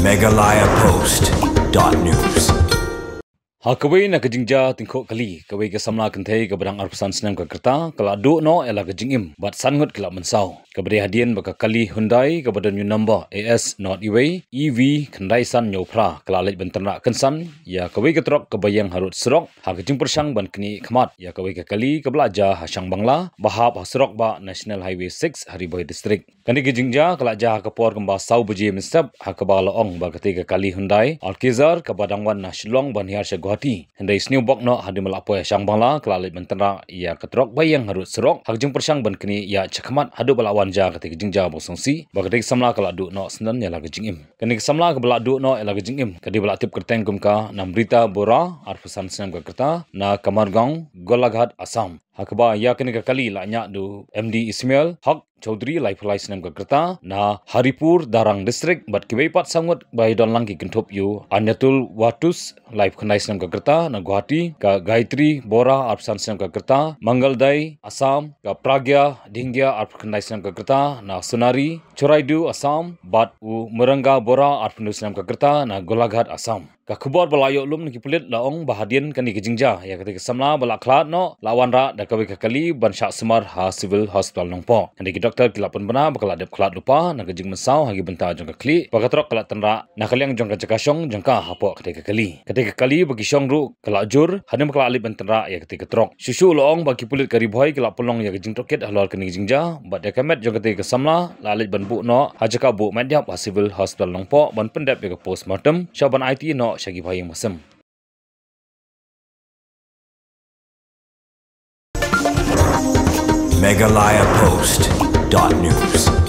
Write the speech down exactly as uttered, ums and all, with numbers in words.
Meghalaya Post dot news. Ha kawei na ka jingjia tyngkhuh kali, kawei ka samla kynthei kaba dang arphew san snem ka rta ka la duh noh ïa la ka jingim bad san ngut ki la mynsaw. Kaba dei hadien ba ka kali Hyundai kaba don ïa u number A S not iwei E V khyndai san hynñiew phra ka la leit ban tynrah kynsan ïa kawei ka trok kaba ïeng harud surok ha ka jingpyrshang ban knieh khmat ïa kawei ka kali kaba la jia ha Shangbangla ba hap ha surok bah National Highway six ha Ri Bhoi District. Kane ka jingjia ka la jia ha ka por kumba saw baje mynstep ha kaba la ong ba katei ka kali Hyundai Alcazar kaba dang wan na Shillong ban hiar sha Guwahati, hynrei sniew bok noh hadien ba la poi ha Shangbangla ka la leit ban tynrah ïa ka trok ba ïeng harud surok ha ka jingpyrshang ban knieh ïaid shakhmat haduh ba la wan jia katei ka jingjia ba sngewsih ba katei ka samla ka la duh noh syndon ïa la ka jingim. Kane ka samla kaba la duh noh ïa la ka jingim ka dei ba la tip kyrteng kum ka Namrita Bora, arphew san snem ka rta, na Kamargaon, Golaghat, Assam. Ha kaba ïa kane ka kali la ñiah da u M D Ismail Haq Chaudhary, laiphew lai snem ka rta, na Haripur, Darrang District, bad kiwei pat saw ngut ba ïadon lang ki kynthup ïa u Anyatul Watus, laiphew khyndai snem ka rta, na Guwahati, ka Gayatri Bora, arphew san snem ka rta, Mangal Dai, Assam, ka Pragya Dhingia, arphew khyndai snem ka rta, na Sonari Choraidu, Assam, bad u Muranga Bora, arphew hynñiew snem ka rta, na Golaghat, Assam. Ka khubor ba la ïoh lum na ki pulit la ong ba hadien kane ka jingjia ïa katei ka samla ba la khlad noh la wanrah da kawei ka kali ban shah sumar ha Civil Hospital Nongpoh. Hynrei ki doktor ki la pynbna ba ka la dep khlad lypa na ka jingmynsaw ha ki bynta jong ka khlieh ba ka trok ka la tynrah na ka liang jong ka jaka shong jong ka hapoh katei ka kali. Katei ka kali ba ki shong ruh ka la jur hadien ba ka la leit ban tynrah ïa katei ka trok. Shuh shuh la ong ba ki pulit ka Ri Bhoi ki la pynlong ïa ka jingtohkit halor kane ka jingjia bad ïa ka met jong katei ka samla la leit ban buh noh ha jaka buh met ïap ha Civil Hospital Nongpoh ban pyndep ïa ka postmortem sha ban aiti noh sha ki bahaïing basim. Meghalaya Post dot news.